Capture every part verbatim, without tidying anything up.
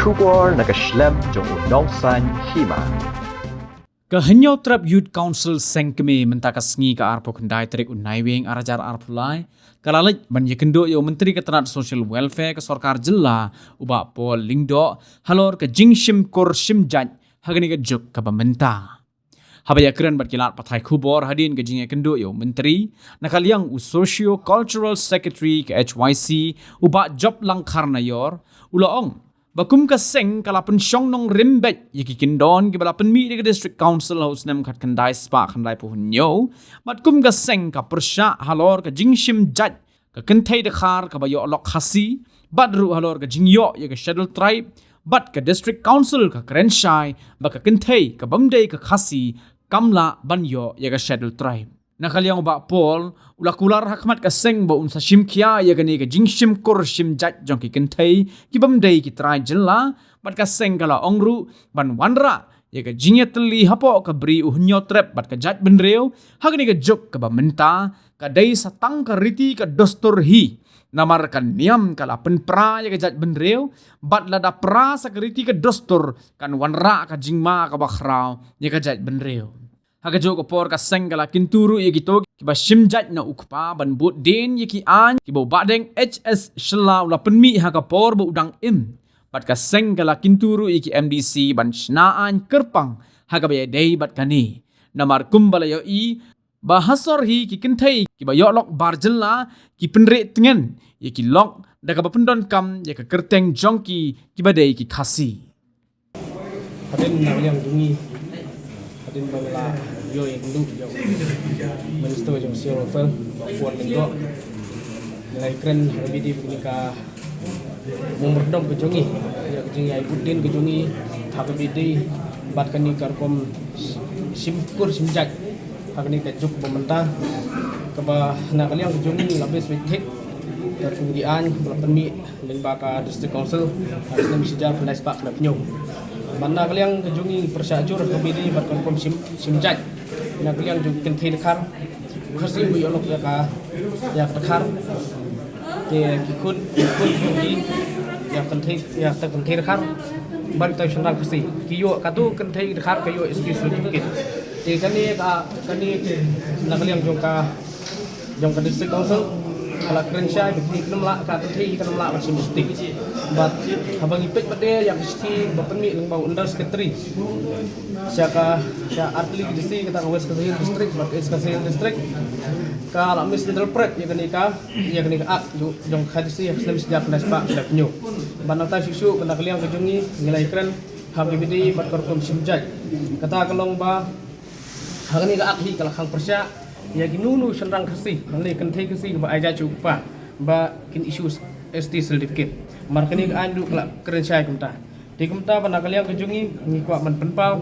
Khubor na ka shlem jong u Nongsaiñ Hima. Ka Hynñiewtrep Youth Council Seng Kmie mynta ka sngi ka arphew khyndai tarik u Naiwieng ar hajar arphew lai ka la leit ban ïakynduh ïa u Myntri ka tnat Social Welfare ka Sorkar Jylla u Bah Paul Lyngdoh halor ka jingshim kur shim jait ha kane ka juk kaba mynta. Haba ïakren bad ki lad pathai khubor hadien ka jingïakynduh ïa u Myntri, na ka liang u Socio Cultural Secretary ka H Y C u Bah Job Langkhar Nayor u la ong ba kum ka seng ka la pynshong nongrim beit ïa ki kyndon kiba la pynmih da ka District Council ha u snem khatkhyndai spah khyndaiphew hynñiew, bad kum ka seng ka pyrshah halor ka jingshim jait ka kynthei dkhar kaba ïoh lok Khasi, bad ruh halor ka jingïoh ïa ka Scheduled Tribe, bad ka District Council ka kren shai ba ka kynthei ka bym dei ka Khasi kam lah ban ïoh ïa ka Scheduled Tribe. Na ka liang u Bah Paul u la kular ha khmat ka seng ba un sa shim khia ïa kane ka jingshim kur shim jait jong ki kynthei ki bym dei ki trai jylla, bad ka seng ka la ong ruh ban wanrah ïa ka jingïatylli hapoh ka Bri u Hynñiewtrep bad ka jaitbynriew ha kane ka juk kaba mynta ka dei sa tang ka riti ka dustur hi. Namar ka niam ka la pynpra ïa ka jaitbynriew, bad lada pra sa ka riti ka dustur kan wanrah ka jingma kaba khraw ïa ka jaitbynriew. Ha kajuh ka por ka seng ka la kyntu ruh ïa kito kiba shim jait na u kpa ban bud dien ïa ki aiñ kiba u Bahdeng H S Shylla u la pynmih ha ka por ba u dang im. Bad ka seng ka la kyntu ruh ïa ki M D C ban shna aiñ kyrpang ha kaba ïadei bad kane. Namar kumba la ïohi ba ha sor hi ki kynthei kiba ïoh lok bar jylla ki pynreh tngen ïa ki lok da kaba pyndonkam ïa ka kyrteng jong ki kiba dei ki Khasi. Hadien na ka liang jong ngi, hadien ba la ïoh ïakynduh jong Minister jong Social Welfare, Bah Paul Lyngdoh, ngi la ïakren ha kaba ïadei bad kane ka memorandum ka jong ngi, ïa ka jingïabud dien ka jong ngi ha kaba ïadei bad kane ka rukom shim kur shim jait ha kane ka juk ba mynta, kaba na ka liang ka jong ngi la bit bit thik ka rukom ki aiñ ba la pynmih lyngba ka District Council ha u snem shi hajar khyndai spah khyndai phew hynñiew. Bad na ka liang ka jong ngi pyrshah jur ha kaba ïadei bad ka rukom shim, shim jait na ka liang jong ki kynthei dkhar. Khasi ba ïoh lok ïa ka, ïa ka dkhar, te ki khun, ki khun ki ïa ka kynthei, ïa ka kynthei dkhar. Bad kita ki shynrang Khasi ki ïoh, kato ka kynthei dkhar ka ïoh S T certificate. Te kane ka, kane na ka liang jong ka, jong ka District Council ka la kren shai ba ki kynnoh lah, ka kynthei ka kynnoh lah ban shim S T. Bad haba ngi peit pat de ïa ka shithi ba pynmih lyngba u Under Secretary sha ka, sha artylli ka D C, kata ka West Khasi Hills District bad East Khasi Hills District, ka la misinterpret ïa kane ka, ïa kane ka Act jong, jong ka D C ha u snem shi hajar khyndai spah khyndai phew hynñiew. Bad nangta shuh shuh, bad na ka liang ka jong ngi, ngi la ïakren ha kaba ïadei bad ka rukom shim jait. Kata ka long ba ha kane ka Act hi ka la khang pyrshah ïa kino kino shynrang Khasi, lane kynthei Khasi kaba ai jait sha u kpa ba kin issue S T certificate. Mar kane ka aiñ ruh ka la kren shai kumta. Te kumta ba na ka liang ka jong ngi, ngi kwah ban pynpaw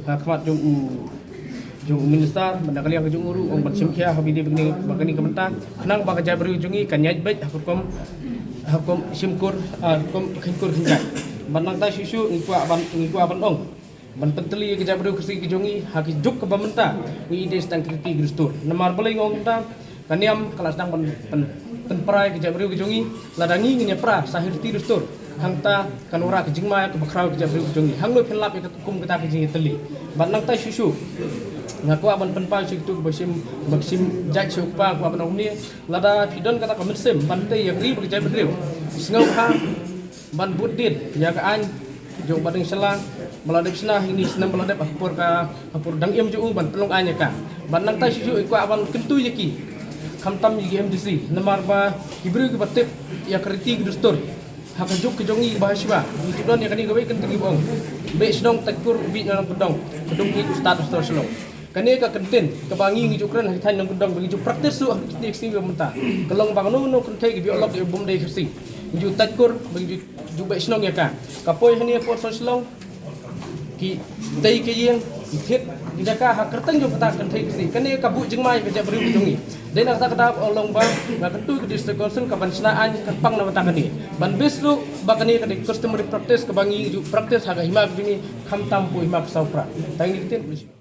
ha khmat jong u, jong u Minister, ba na ka liang ka jong u ruh un ban shim khia ha kaba ïadei bad kane, bad kane ka bynta, khnang ba ka jaitbynriew jong ngi kan ïaid beit ha ka rukom, ha ka rukom shim kur, ha ka rukom kheiñ kur kheiñ jait. Bad nangta shuh shuh ngi kwah ban, ngi kwah ban ong ban pyntylli ïa ka jaitbynriew Khasi ka jong ngi ha ka juk kaba mynta, ngi dei sdang ka riti ka dustur. Namar balei nga ong kumta? Ka niam ka la sdang ban pyn, pynpra ïa ka jaitbynriew ka jong ngi. Lada ngi ngin ïa pra sa ha riti dustur, hangta kan wanrah ka jingma kaba khraw ïa ka jaitbynriew ka jong ngi. Hangno phin lap ïa ka kum kata ka jingïatylli? Bad nangta shuh shuh nga kwah ban pynpaw sha kito kiba shim, ba shim jait sha u kpa, kwah ban ong kumne, lada phi don kata ka mynsiem ban tei ïa ka ri bad ka jaitbynriew, sngewbha ban bud dien ïa ka aiñ jong u Bahdeng Shylla ba la dep shna ha kine ki snem ba la dep, ha ka por ka, ha ka por dang im jong u, ban pynlong aiñ ïa ka. Bad nangta shuh shuh ngi kwah ban kyntu ïa ki, khamtam ïa ki M D C, namar ba ki briew kiba tip ïa ka riti ka dustur ha ka juk ka jong ngi ba ha shuwa, ngi ju don ïa kane kawei ka kyntien ba ong, beh shnong tait kur u bieit na nongkyndong, ka dum ïeit u stad u stor shnong. Kane ka kyntien kaba ngi ngi ju kren ha ki thaiñ nongkyndong, ba ngi ju practice ruh ha kine ki sngi ba mynta, ka long ba kano kano ka kynthei kaba ïoh lok ïa u bym dei Khasi, ngi ju tait kur, ba ngi ju, ju beh shnong ïa ka. Ka poi hangne hapoh Shillong, ki tei ki ïing, ki thied ki jaka ha ka kyrteng jong kata ka kynthei Khasi. Kane ka buh jingma ïa ka jaitbynriew ka jong ngi. Dei na kata ka daw, ong long ba nga kyntu ïa ka District Council ka ban shna aiñ kyrpang na ka bynta kane, ban bit ruh ba kane ka dei customary practice kaba ngi ju practice ha ka hima ka jong ngi, khamtam hapoh hima ka Sawpra. Tang ïa kine ki ktien.